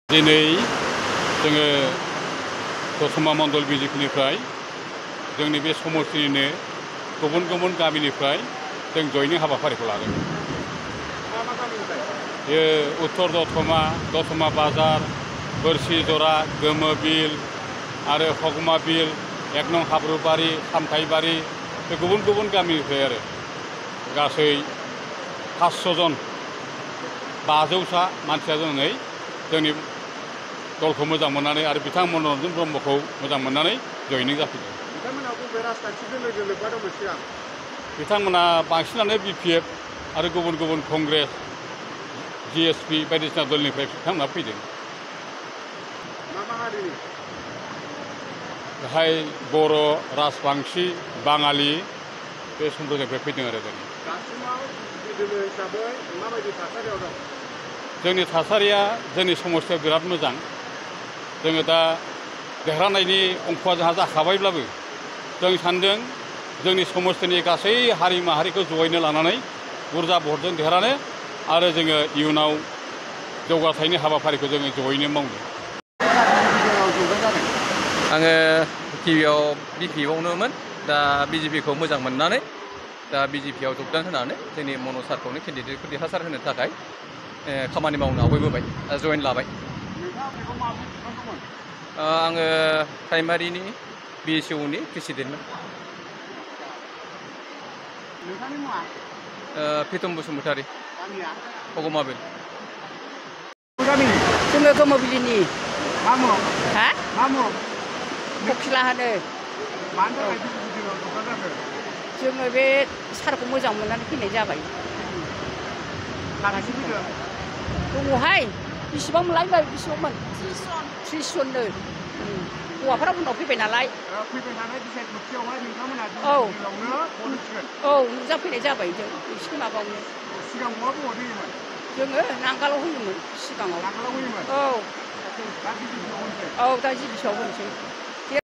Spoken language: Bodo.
दिनै जोङो दतमा मण्डल बिजेपिनिफ्राय जोंनि बे समस्तिनिनो गुबुन गुबुन गामिनिफ्राय जों जयनिं हाबाफारिखौ लादों। बे उत्तर दतमा बाजार, बोरसिजरा, गोमो बिल आरो हगमा बिल, 1 नं हाब्रुबारि, सामथाइबारि बे गुबुन गुबुन गामिनिफ्राय आरो गासै 500 जन 500सा मानसिया दिनै जोंनि दलखौ मोजां मोननानै आरो बिथां मनरन्जन ब्रह्मखौ मोजां मोननानै जयनिं जाफैदों। बिथांमोना बबे राजखान्थि दोलोजों लोब्बा दंमोन सिगां? बिथांमोना बांसिनानो BPF आरो गुबुन गुबुन कंग्रेस, GSP बायदिसिना दलनिफ्राय बिथांमोना फैदों। मा हारिनि? बेहाय बर', राजबांसि, बाङालि बे सम्प्रदायनिफ्राय फैदों आरो जों। दासिमाव दोलो हिसाबै माबायदि थासारियाव दं? जोंनि थासारिया जोंनि समस्तियाव बिराद मोजां। जोङो दा देरहानायनि अंकआ जोंहा जाखाबायब्लाबो जों सानदों जोंनि समस्तिनि गासै हारि माहारिखौ जयैनो लानानै बुरजा भटजों देरहानो आरो जोङो इयुनाव जौगाथायनि हाबाफारिखौ जोङो जयैनो मावनो। आङो गिबियाव BPFआवनोमोन, दा BJPखौ मोजां मोननानै दा BJPआव जगदान होनानै जोंनि मनज सारखौनो केन्डिडेटखौ देरहासार होनो थाखाय खामानि मावनो आवगायबोबाय, जयेन लाबाय। आङो प्राइमारिनि BSUनि प्रेसिडेन्टमोन। नोंथांनि मुङा? प्रितम बसुमतारी। गामिया? हगमा बिल। जोङो गोमोबिलिनि। मा मुं? हा? मा मुं? ककिला होनो। मानि थाखाय बिजेपिआव जगदान जाखो? जोङो बे सारखौ मोजां मोननानै फैनाय जाबाय। साबेसे फैदों? दङहाय, बेसेबांमोनलाय बेसेबांमोन? 30 जननो। हौवाफोरा उनाव फैबाय नालाय। फैबाय थानाय बिसायख मोनसेयावहाय नोंथांमोना औ बिजेपिआवनो भट होसिगोन? औ नुजाफैनाय जाबाय जों एसे माबायावनो। सिगां बहा भट होयोमोन? जोङो नांगालाव होयोमोन सिगाङाव। नांगालाव होयोमोन? औ। दा बिजेपिआव होनोसै? औ दा GBCआव होनोसै।